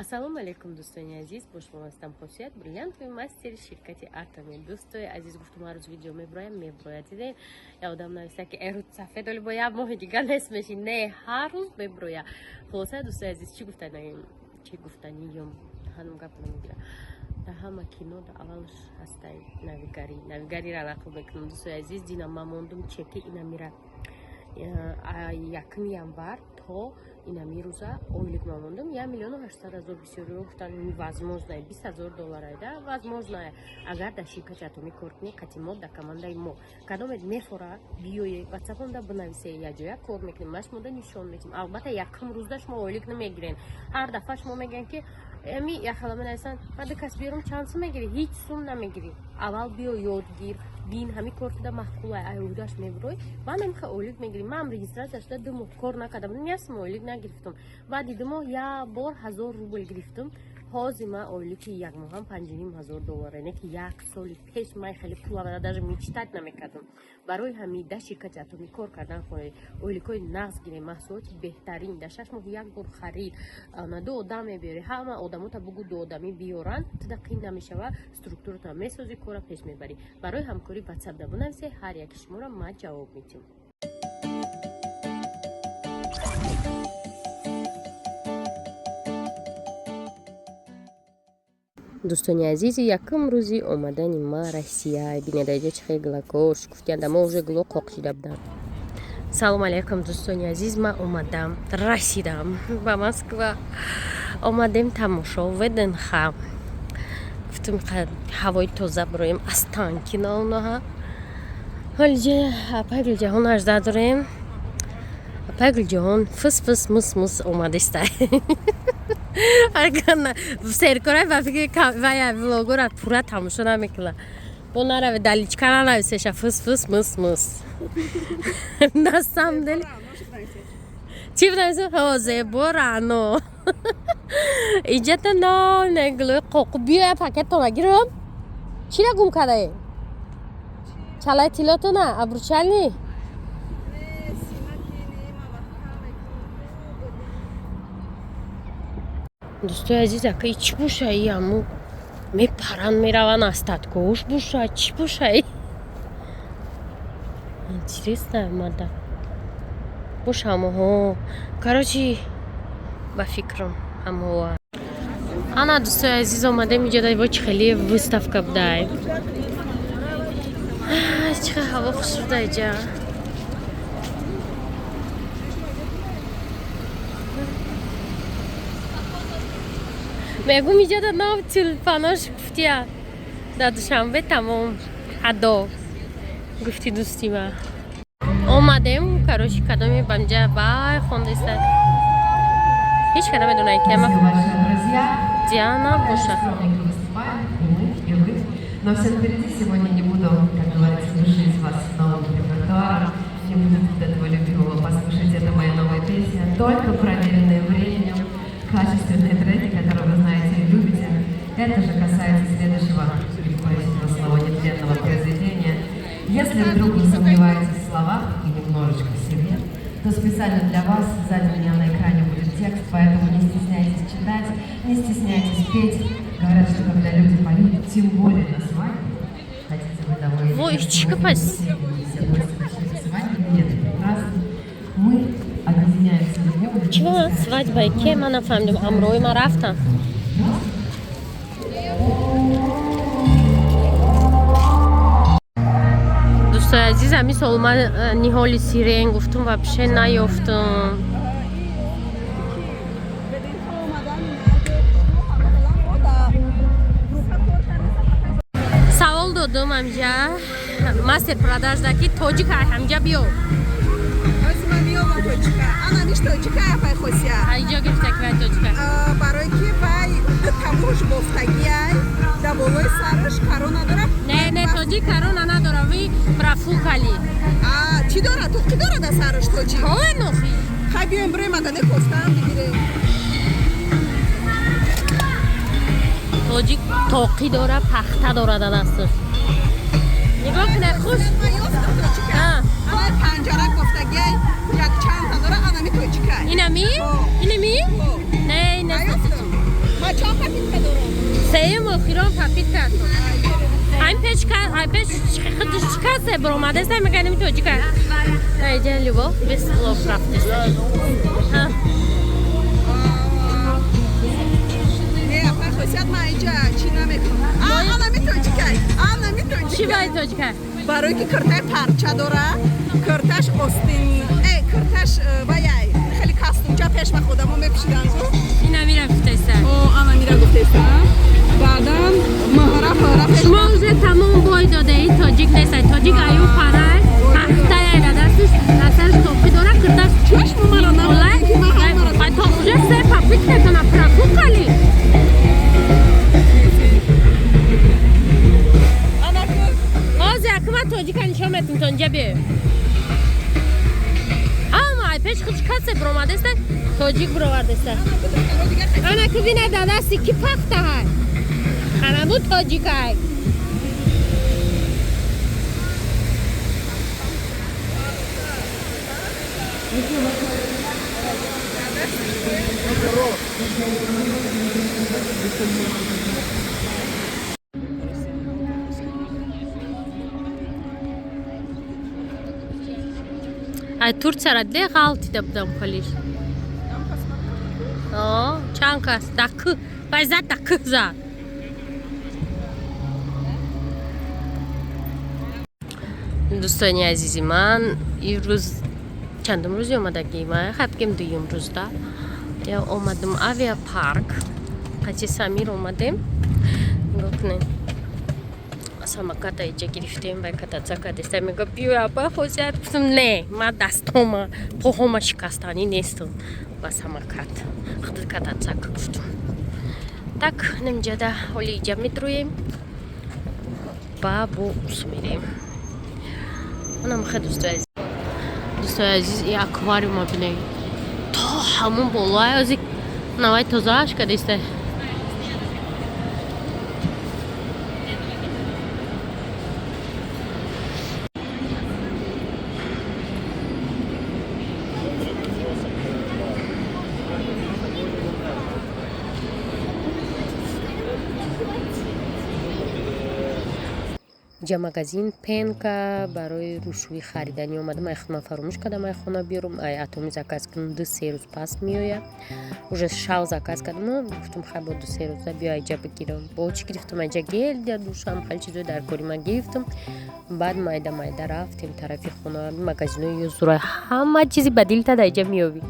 Ассалому алайкум, дӯстони азиз, бо шумо ҳастам Хосият, бриллиантовый мастери ширкати Атоми. Дӯстои азиз, гуфтум, ҳар рӯз видео меброям, меброяд. Дидем, я одам нависта, ки эрӯз сафед, оли бо як моҳи дигар нест меши. Не, ҳар рӯз меброя. Хулоса, дӯстои азиз, чӣ гуфтанӣ, чӣ гуфтаниём, ҳанум гап намегира. Дар ҳама кино дар аввалш ҳастай навигарӣ. Навигариро нақл мекунам, дӯстои азиз. Дина ман мондум чеки инамира 1 январ то инами рӯза ойлик ман мондум 1 800 000. Бисёриро гуфтан, невозможно, 20 000 долларайда возможно, агар дар ширкати Атомӣ кор кунӣ, қати мо, дар командаи мо. Кадомет мефора, биёе, ватсапонда бинависе, якҷоя кор мекунем, ма шумода нишон метим. Албатта, якум рӯзда шумо ойлик намегирен. Ҳар дафъа шумо мегӯянд, ки эми яхала менависанд, ма ду кас биёрум, чанд сум мегирӣ? Ҳеҷ сум намегирӣ. Аввал биё, ёдгир, бин, ҳами кортида маъқулай, ай мебурой, баъд ҳамиха ойлик мегирӣ. Ман регистрация шуда 2 моҳ кор накарда будам, як сум ойлик нагирифтум. Баъди 2 моҳ як бор 1000 рубл гирифтум. Ҳозир ман ойлики як моҳам 5500 доллар, яъне ки як соли пеш ман хеле пула даже мечтать намекардам. Барои ҳамин дар ширкати Атомӣ кор кардан хоҳед, ойликҳои нағз гирем, маҳсулоти беҳтарин, дар 6 моҳ як бор харид, ду одам мебиёрӣ, ҳама одамота бугу ду одамӣ биёранд, туда қин намешава, структурата месозӣ, кора пеш мебарӣ. Барои ҳамкорӣ ватсапда бинависе, ҳар яки шуморо ман ҷавоб медиҳам. Дӯстони азизи, якум рӯзи омадани ма Россия, бинед, аҷа чӣ хел гулакош гуфтиянд, ама уже гуло қоқ шида буданд. Салому алайкум, дӯстони азиз, ман омадам, расидам ба Москва. Омадем тамошо ВДНХ. Гуфтум, ҳавои тоза бироем, Останкино онаҳа. Ҳолиҷа апай Гулҷаҳон ажда дорем. Апай Гулҷаҳон фыс фыс мус мус омадистай. Серкорай ба фикри вая влогора пурра тамошо намекуна. Бо нараве дар личка нанависеша фыс фыс мус мус. На самом деле чӣ бинависем? Ҳо, зебо, раъно. Иҷата но гулои қоқу. Биёя, пакеттона гирам. Чира гум кардае? Чалаи тиллотона, обручальный? Дӯстои азиз, ака, и чӣ боша? И аму мепаранд, мераванд, остаткош боша, чӣ боша? Интересно мада боша ҳамоҳо. Короче, ба фикрам, ҳамоа. Ана, дӯстои азиз, омадем иҷода, бо чӣ хеле выставка будай. Чӣ хел ҳаво хуш шуда иҷа. Мегум, иҷода нав тюльпанош гуфтия, дар Душанбе тамом адо гуфти. Дӯсти ма омадем, короче, кадоми бамҷа бай хондаиста, ҳеч ка намедонад, ки ама Диана боша. Но все впереди. Сегодня не буду, как говорится, душить вас новым репертуаром. Не будет вот этого любимого «Послушайте, это моя новая песня». Только проверенные временем, качественные треки, которые вы знаете и любите. Это же касается следующего, не боюсь этого слова, нетленного произведения. Если вдруг вы сомневаетесь в словах и немножечко в себе, то специально для вас сзади меня на экране будет текст, поэтому не стесняйтесь читать, не стесняйтесь петь. Говорят, что когда люди поют, тем более на свадьбе, хотите вы того или Ой, нет, чика сегодня пас. все гости пришли на свадьбу. Нет, прекрасно. Мы объединяемся в нем. Чӣ свадьбаи ке? Ман нафаҳмидам, амрои ман рафтам. Дӯстои азиз, ҳамин сол ман ниҳоли сирен гуфтум, вообще наёфтум. ВДНХ омадан, ҳама Савол додум ҳамҷа мастер продажда, ки тоҷик ҳамҷа биё. Ман меёбам тоҷика. Ана ниш тоҷика, апай Хосия. Ҳайҷо гирифта ки вай тоҷика? Барои ки вай тамош бофтагиай, дар болои сараш корона дорад. Не, не, тоҷик корона надора, ви профукали. Чӣ дорад? Тоқӣ дорад дар сараш тоҷик. Ҳое нохи. Хай, биёем, бироем, агане кофтаам бигирем. Тоҷик тоқӣ дора, пахта дора дар дасташ. Нигоҳ кунед, хуш. Ман ёфтам тоҷика. Ана панҷарак бофтагиай, якчандта дора, анами тоҷика. Инами? О. Инами? О. Не, ин нест. Наёфтам. Сеюм охирон попытка. Ай пеш ай пеш худш чӣ касе баромадаст, меганем тоҷика. Айҷа любовь без слов рафтест. Не, апай Хосият, ман инҷа чӣ намекунам. Анами тоҷикай, анами тоҷикай. Чӣ баи тоҷикай? Барои ки киртаи парча дора, кирташ остин, кирташ ваяй, хеле кастумча пеш ба одамо мепӯшиданд. Ина мира гуфтеста. О, ана мира гуфтеста. Баъдан маҳара фара пеш. Шумо уже тамом бой додаи, тоҷик нестай. Тоҷик аю парай, пахтая да дасташ, дасташ топи дора, кирташ Чашму мара намонед, ки ман ҳамаро Ай то уже се попытка тона профукали. Ҳозир акма тоҷика нишон метум, то инҷа биё. Ама ай пеш худ касе биромадаста, тоҷик бировардаста. Ана ки бина да дасти ки пахта ҳай. Ана бу тоҷикай. Ай Турцияра де ғалтида будам холиш. Чанд кас да кӯ вай зад, да кӯ зад. Дӯстони азизи ман, имрӯз чандум рӯзи омадагӣ ман? Хабгем дуюм рӯзда я омадам авиапарк, қати Самир омадем. Нигоҳ кунед, самоката иҷа гирифтем, вай кататься кардеста. Мега: «Биё, апа Хосият». Гуфтам: «Не, ман дастома, поҳома шикастанӣ нестам ба самокат, худат кататься ка», гуфтум. Так, нимҷада ҳоли иҷа медроем ба бо ус мерем. Манам хе, дӯстои азиз, дӯстои азиз, и аквариума бинед, то ҳамон болои ози навай тозааш кардеста. Ҷа магазин пенка барои рӯшӯӣ хариданӣ омадам. Ай худман фаромӯш кардам, ай хона биёрам, ай Атоми заказ кунам, 2-3 рӯз пас меояд. Уже шав заказ кардам, гуфтам: «Хай, бо 2-3 рӯза биё, айҷа бигирам». Бо чӣ гирифтам? Айҷа гель для душам, хеле чизои дар кори ман гирифтам. Баъд майда майда рафтем тарафи хона. Магазинои юзура, ҳама чизи ба дилта дар иҷа меёбӣ.